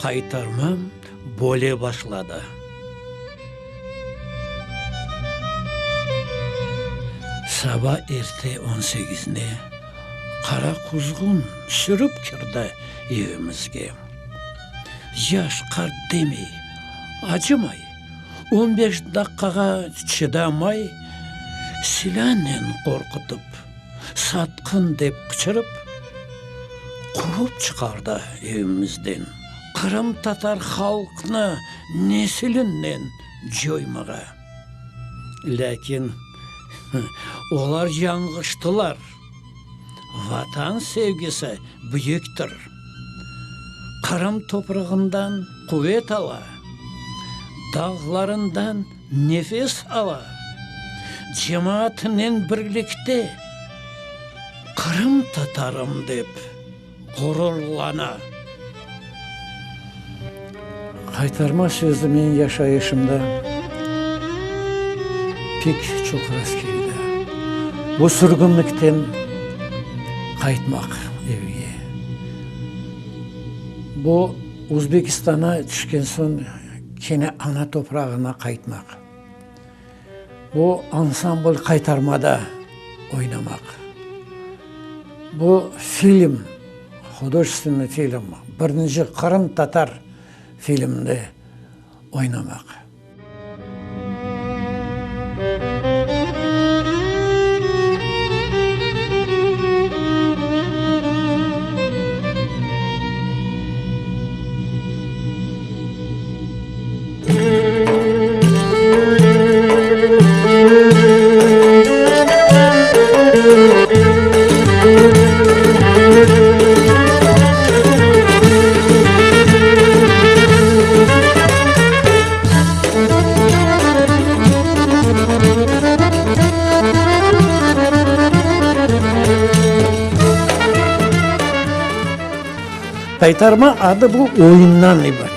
Qaytarmam böyle başladı. Saba erte on segizde qara quzğun sürip kirdi evimizge. Yaş, qart demey, acımay, on beş daqqağa çıdamay, silânen qorqutıp, satqın dep qıçırıp, quvıp çıqardı evimizden. Qırımtatar halqnı nesilinden coymağa. Lâkin olar yañğıştılar. Vatan sevgisi büyüktir. Qırım toprağından quvet ala, dağlarından nefes ala, cemaatınen birlikte qırımtatarım dep ğururlana. Qaytarma sözü menim yaşayışımda pek çoq rastkeldi. Bu sürgünlikten qaytmaq evge. Bu Özbekistana tüşken soñ kene ana toprağına qaytmaq. Bu ansambl Qaytarmada oynamaq. Bu film, hudojestvennıy film, birinci qırımtatar filminde oynamaq. Qaytarma adı bu oyundan ibaret.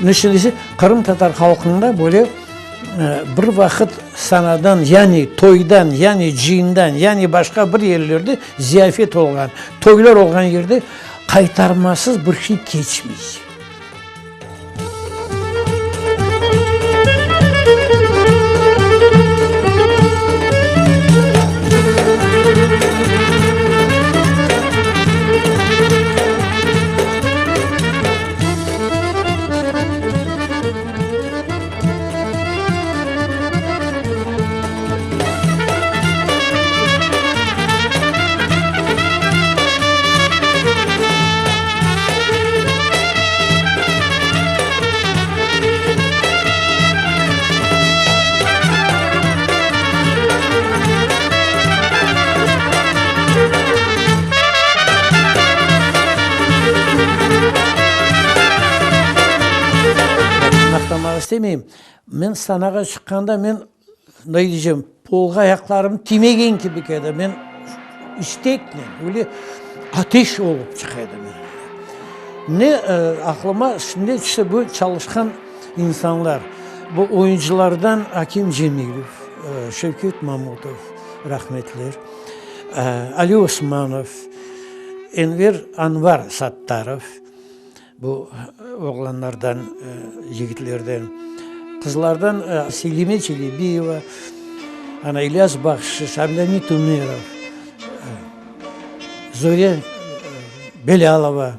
Niçün dese, qırımtatar halqında böyle bir vaqıt sanadan, yani toydan, yani cıyından, yani başqa bir yerlerde ziyafet olğan, toylar olğan yerde qaytarmasız bir şey keçmey. Maqtanmağa istemeyim. Men sanağa çıqqanda men, ne diycem, polğa ayaqlarım tiymegen kibi edi. Men isteknen, öyle ateş olıp çıqa edim. Ne aqlıma şimdi tüşti bu çalışqan insanlar, bu oyuncılardan Akim Cemilev, Şevket Mamutov rahmetler, Ali Osmanov, Enver Anvar Sattarov, bu oğlanlardan, yigitlerden, qızlardan Selime Çelebiyeva, ana İlyas Bahşiş, Ablâmit Ümerov, Zöre Belâlova,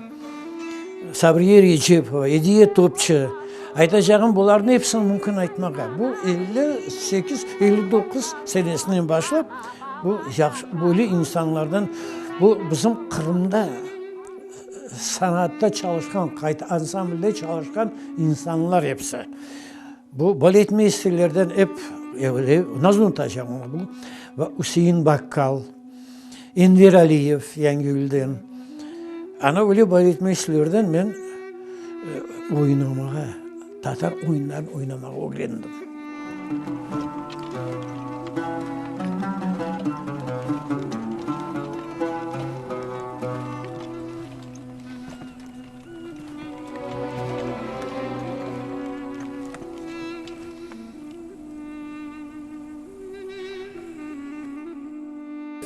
Sabriye Recepova, Ediye Topçı, aytacağım, bularnıñ episini mümkün aytmağa. Bu 58, 59 senesinden başlap bu yahşı, böyle insanlardan, bu bizim Qırımda sanatta çalışqan, ansamblde çalışqan insanlar episi. Bu baletmeysterlerden ep, nasıl unutacağım onı, bu Üsein Bakkal, Enver Aliyev Yangiyülden. Ana öyle baletmeysterlerden men oynamağa, tatar oyunlarını oynamağa ögrendim.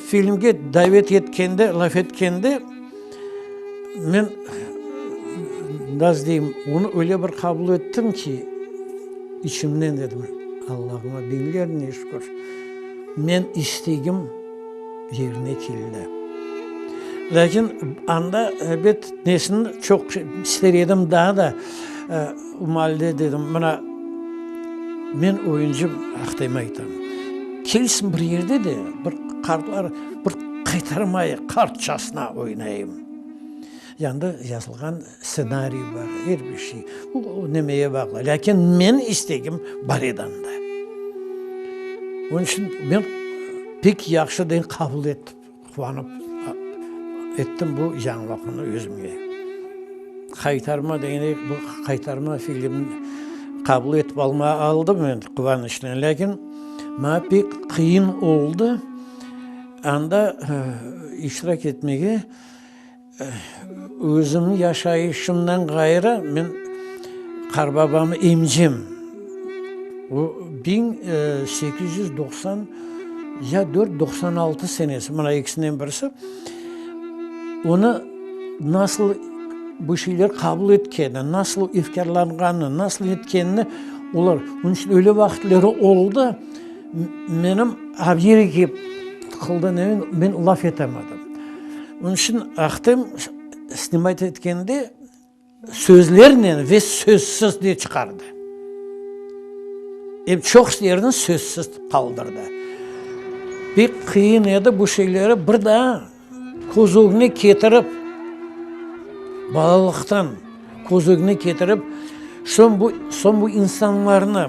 Filmge davet etkende, laf etkende, men. Nasıl deyim, onı öyle bir qabul ettim ki, içimden dedim, Allahıma biñlernen şükür, men istegim yerine keldi. Lâkin anda, ebet, nesini çoq ister edim daa da, maalde dedim, mına, men oyuncım, Ahtem aytam, kelsin bir yerde de, bir qartlar, bir qaytarmayı qartçasına oynayım. Yanında yazılğan stsenariy bar, er bir şey. O nemeye bağlı. Lâkin men istegim bar edi anda. Onıñ içün men pek yahşı deyin qabul etip, quvanıp ettim bu yañılıqnı özümge. Qaytarma degende, bu Qaytarma filmini qabul etip alma aldım men quvanıçnen. Lâkin maña pek qıyın oldı anda iştirak etmege. Özümniñ yaşayışımdan ğayrı, men qarbabamı emcem, o 1890 ya dört, 96 senesi, mına ekisinden birisi, onı nasıl bu şeyler qabul etkeni, nasıl efkârlanğanını, nasıl etkenini olar, onıñ içün öyle vaqıtları oldı, menim yere kelip tıqıldı, men laf etemedim. Onıñ içün Ahtem snimat etkende sözlernen ve sözsiz de çıqardı. Em çoq yerini sözsiz qaldırdı. Pek qıyın edi bu şeyleri bir daa köz ögüne ketirip, balalıqtan köz ögüne ketirip, soñ bu, soñ bu insanlarnı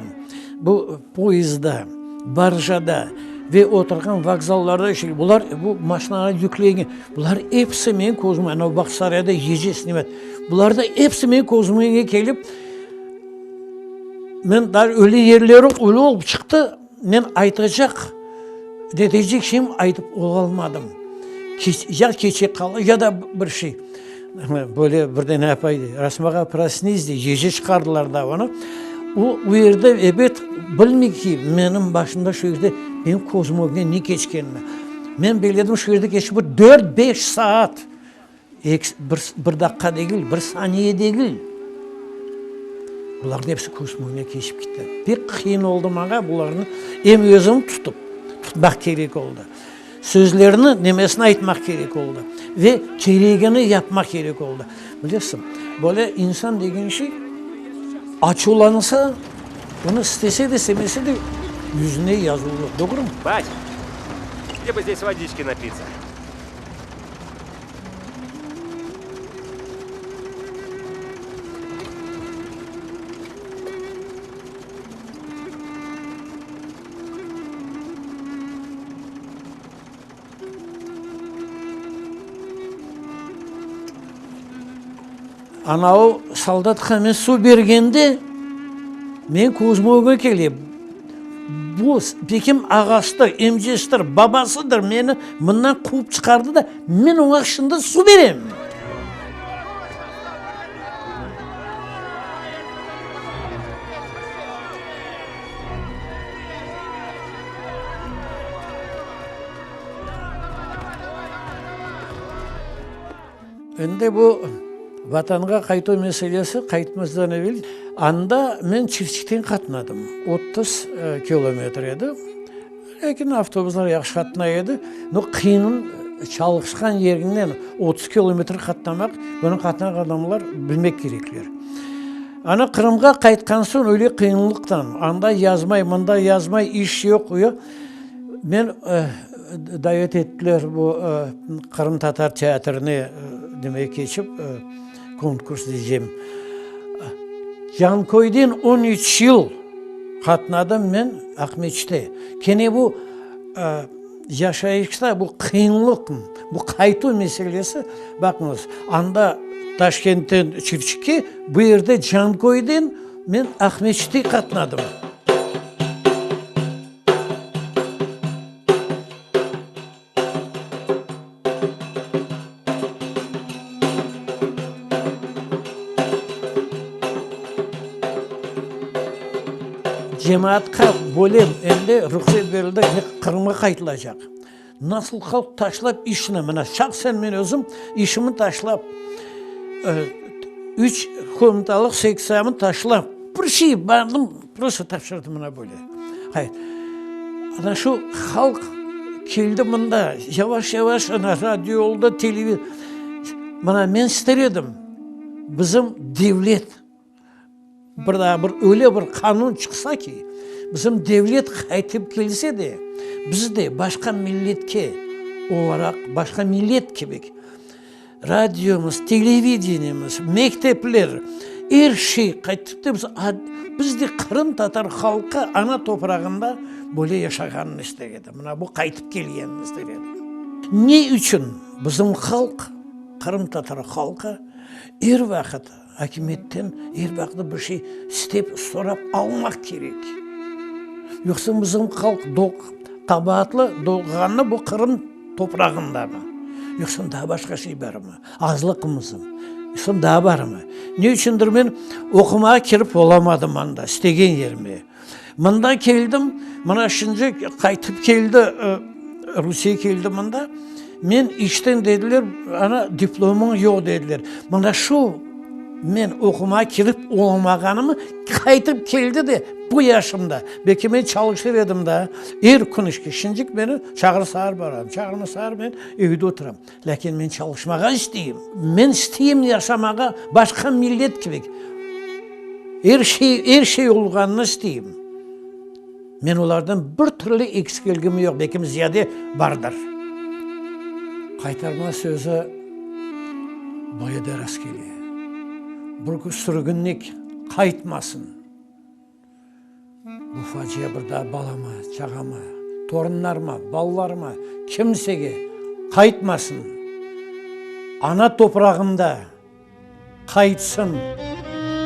bu poyezdda, barjada ve oturğan vokzallarda, bular bu maşinağa yüklengen, bular episi menim közüme, ana Bağçasarayda gece snimat, bular da episi menim közüme kelip, men daa öyle yerleri öyle olıp çıqtı, men aytacaq, netecek şeyim aytıp olalmadım. Ya keçe qaldı, ya da bir şey. Böyle bir dane apay dey, Rasım ağa, prosniz dey, gece çıqardılar da onı. O, o yerde ebet bilmey ki, menim başımda şu yerde, menim közüm ögünden ne keçkenini. Men belledim şu yerde keçip bir dört-beş saat, bir, bir daqqa degil, bir saniye degil. Bularnıñ episi közüm ögünden keçip ketti. Pek qıyın oldı maña bularnı em özüm tutıp, tutmaq kerek oldı. Sözlerni, nemesini aytmaq kerek oldı ve keregini yapmaq kerek oldı. Bilesiñ, böyle insan degen şey açuvlansa, onı istese de, istemese de yüzüne yazuvlı, doğrumı? Bать, gde bı zdes vodiçki napitsa? Anavı soldatqa men suv bergende, menim közüm ögüne kele, bu bekim ağasıdır, emcesidir, babasıdır, meni mından quvıp çıqardı da, men oña şimdi suv berem. Endi bu Vatanğa qaytuv meselesi qaytmazdan evel anda men Çirçikten qatnadım. 30 kilometr edi. Lâkin avtobuslar yahşı qatnay edi. No, qıyın çalışqan yerinden 30 kilometr qatnamaq, bunı qatnağan adamlar bilmek kerekler. Ana Qırımğa qaytqan soñ öyle qıyınlıqtan, anda yazmay, mında yazmay, iş yoq, o yoq. Men davet ettiler bu qırımtatar teatrine demeye keçip konkurs diycem. Canköyden on üç yıl qatnadım men Aqmeçte. Kene bu Yaşayışta bu qıyınlıq, bu qaytuv meselesi, baqıñız, anda Taşkentten Çirçikke, bu yerde Canköyden men Aqmeçitke qatnadım. Cemaatqa böyle endi ruhset berildi, Qırımğa qaytılacaq. Nasıl halq taşlap işini, mına şahsen men özüm işimi taşlap. Üç komnatalıq sektsiyamı taşlap, bir şey bardım, prosto tapşırdım mına böyle. Hayır. Ana şu halq keldi mında, yavaş-yavaş ana radio oldı, televizor. Mına men ister edim, bizim devlet Bir daa bir öyle bir qanun çıqsa ki, bizim devlet qaytıp kelse de, biz de başqa milletke olaraq, başqa millet kibik radiomız, televideniyemiz, mektepler, er şey qaytıp da biz de qırımtatar halqı ana toprağında böyle yaşağanını ister edim. Mına bu qaytıp kelgenini ister edim. Ne içün bizim halq, qırımtatar halqı er vaqıt Akimiyetten er vaqıt bir şey istep, sorap almaq kerek. Yoqsa bizim halq qabaatlı doğğanı bu Qırım toprağındamı? Yoqsa daa başqa şey barmı? Azlıqmızı? Yoqsa daa barmı? Ne içündir men oqumağa kirip olamadım anda, istegen yerime. Mında keldim, mına şimdi qaytıp keldi, Rusiye keldi mında, men işten dediler, ana diplomıñ yoq dediler. Mına şu men oqumağa kirip olamağanımı qaytıp keldi de bu yaşımda, belki men çalışır edim daa, er kün işke, şimdik meni çağırsalar baram, çağırmasalar men evde oturam. Lâkin men çalışmağa isteyim. Men isteyim yaşamağa başqa millet kibi. Er şey, er şey olğanını isteyim. Men olardan bir türlü eksikligim yoq, belkim ziyade bardır. Qaytarma sözü böyle de rastkele. Bir kün sürgünlik qaytmasın. Bu facia bir daa balama, çağama, torunlarıma, balalarıma, kimsege qaytmasın. Ana toprağında qaytsın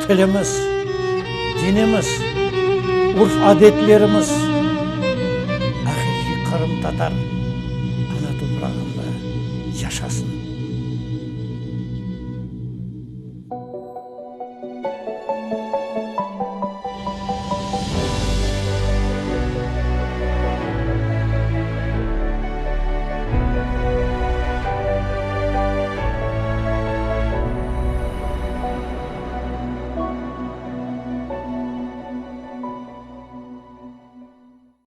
tilimiz, dinimiz, urf-adetlerimiz, aqiqiy qırımtatar ana toprağında yaşasın.